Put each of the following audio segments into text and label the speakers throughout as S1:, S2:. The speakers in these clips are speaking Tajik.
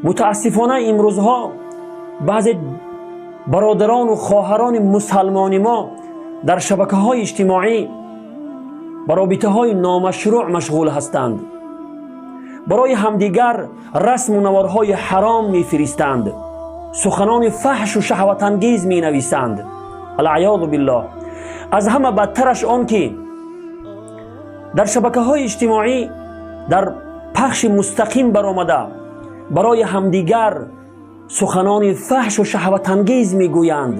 S1: Мутаассифона, имрӯзҳо баъзе бародарону хоҳарони мусалмони мо дар шабакаҳои иҷтимоӣ ба робитаҳои номашрӯъ машғул ҳастанд, барои ҳамдигар расму наворҳои ҳаром мефиристанд, суханони фаҳшу шаҳватангез менависанд. Алъаёзу биллоҳ. Аз ҳама бадтараш он ки дар шабакаҳои иҷтимоӣ дар пахши мустақим баромада, барои ҳамдигар суханони фаҳшу шаҳватангез мегӯянд,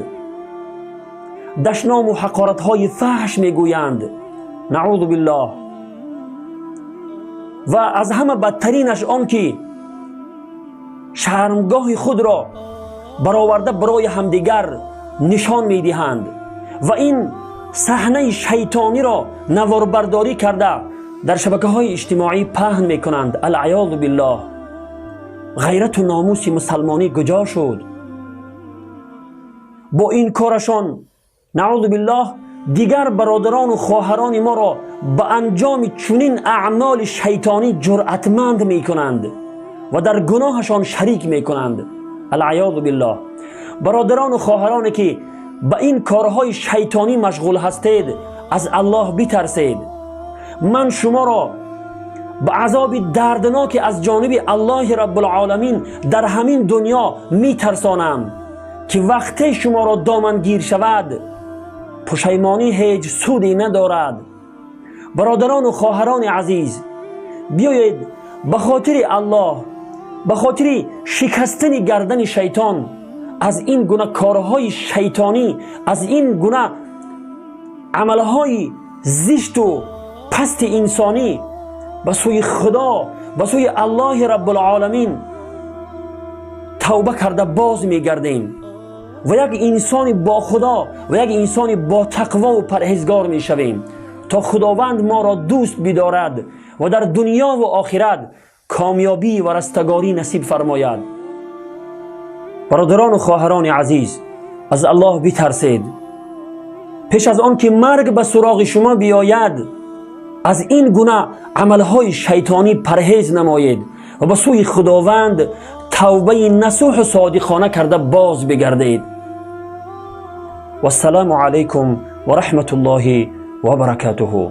S1: дашному ҳақоратҳои фаҳш мегӯянд. Наъузу биллоҳ. Ва аз ҳама бадтаринаш он ки шармгоҳи худро бароварда, барои ҳамдигар нишон медиҳанд ва ин саҳнаи шайтониро наворбардорӣ карда, дар шабакаҳои иҷтимоӣ паҳн мекунанд. Алъаёзу биллоҳ. Ғайрату номуси мусалмонӣ куҷо шуд? Бо ин корашон, наъузу биллоҳ, дигар бародарону хоҳарони моро ба анҷоми чунин аъмоли шайтонӣ ҷуръатманд мекунанд ва дар гуноҳашон шарик мекунанд. Алъаёзу биллоҳ. Бародарону хоҳароне ки ба ин корҳои шайтонӣ машғул ҳастед, аз Аллоҳ битарсед. Ман шуморо ба азоби дардноке аз ҷониби Аллоҳи Раббулъоламин дар ҳамин дунё метарсонам, ки вақте шуморо домангир шавад, пушаймонӣ ҳеҷ суде надорад. Бародарону хоҳарони азиз, биёед, ба хотири Аллоҳ, ба хотири шикастани гардани шайтон, аз ин гуна корҳои шайтонӣ, аз ин гуна амалҳои зишту пасти инсонӣ ба сӯи Худо, ба сӯи Аллоҳи Раббулъоламин тавба карда боз мегардем ва як инсони бо Худо ва як инсони бо тақвову парҳезгор мешавем, то Худованд моро дӯст бидорад ва дар дунёву охират комёбӣ ва растагорӣ насиб фармояд. Бародарону хоҳарони азиз, аз Аллоҳ битарсед. Пеш аз он ки марг ба суроғи шумо биёяд, аз ин гуна амалҳои шайтонӣ парҳез намоед ва ба сӯи Худованд тавбаи насӯҳу содиқона карда боз бигардед. Вассалому алайкум ва раҳматуллоҳи ва баракатуҳу.